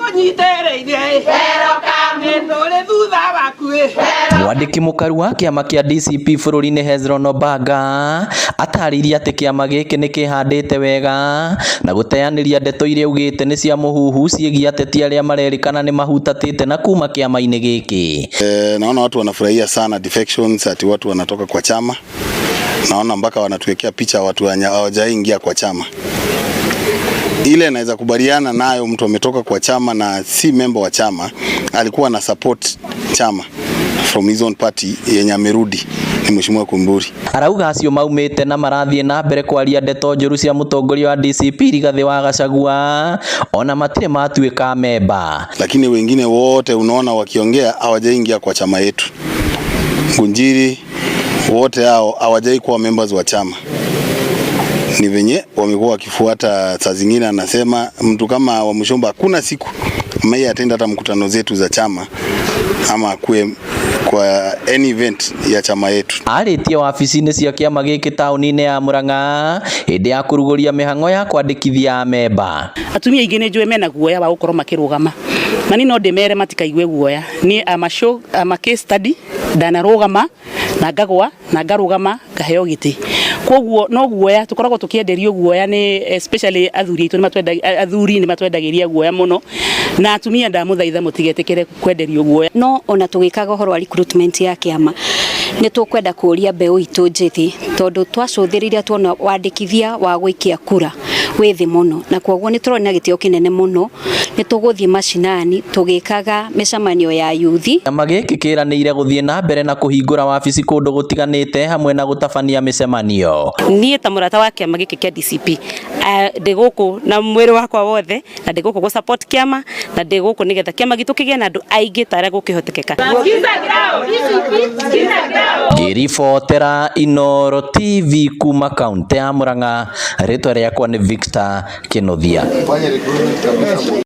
Tũkũnyitĩrĩire nĩ tũrĩ thutha waku. Mwandĩki mũkaru wa kĩama kĩa DCP bũrũri-inĩ Hezron Obanga atarĩirie atĩ kĩama gĩkĩ nĩ kĩhandĩte wega na gũteanĩria ndeto iria augĩte nĩ cia mũhuhu ciĩgiĩ ateti arĩa marerĩkana nĩ mahutatĩte na kuma kĩama-inĩ gĩkĩ. Naona watu wanafurahia sana defections, ati watu wanatoka kwa chama. Naona mpaka wanatuwekea picha watu hawajaingia kwa chama. Ile naweza kubaliana nayo, mtu ametoka kwa chama na si member wa chama, alikuwa na support chama from his own party yenye amerudi ni Mheshimiwa Koimburi. Arauga acio maumĩte na marathiĩ na mbere kwaria ndeto njũru cia mũtongoria wa DCP Rigathĩ wa Gachagua ona matirĩ matuĩka memba. Lakini wengine wote unaona wakiongea hawajaingia kwa chama yetu. Ngunjiri wote hao hawajai kuwa members wa chama, ni venye wamekuwa wakifuata. Saa zingine anasema mtu kama Wamuchomba hakuna siku ambaye atenda hata mkutano zetu za chama ama akue kwa any event ya chama yetu. Arĩtie wabici-inĩ cia kĩama gĩkĩ taũni-inĩ ya Murang'a hĩndĩ ya kũrugũria mĩhang'o ya kwandĩkithia amemba. Atumia aingĩ nĩ njũĩ mena guoya wa gũkorwo makĩrũgama, na niĩ no ndĩmere matikaigue guoya. Niĩ I'm a show, I'm a case study. Ndanarũgama na ngagwa na ngarũgama ngaheo gĩtĩ. Koguo no guoya tũkoragwo tũkĩenderio guoya nĩ especially athuri aitũ nĩ athuri nĩ matwendagĩria guoya mũno, na atumia ndamũthaitha mũtigetĩkĩre kwenderio guoya. No ona tũgĩkaga ũhoro wa recruitment ya kĩama, nĩ tũkwenda kũria mbeũ itũ njĩthĩ, tondũ twacũthĩrĩria tuona wandĩkithia wa gũikia kura wĩ thĩ mũno, na koguo nĩ tũrona gĩtĩo kĩnene mũno nĩ tũgũthiĩ macinani tũgĩkaga mĩcemanio ya yuthi. Kĩama gĩkĩ kĩranĩire gũthiĩ na mbere na kũhingũra wabici kũndũ gũtiganĩte hamwe na gũtabania mĩcemanio. Niĩ ta mũrata wa kĩama gĩkĩ kĩa DCP, ndĩ gũkũ na mwĩrĩ wakwa wothe, na ndĩ gũkũ gũ support kĩama, na ndĩ gũkũ nĩgetha kĩama gitũ kĩgĩe na andũ aingĩ ta ũrĩa gũkĩhotekeka. Ngĩribotera Inooro TV kuma kaunti ya Murang'a, rĩtwa rĩakwa nĩ Victor Kinuthia.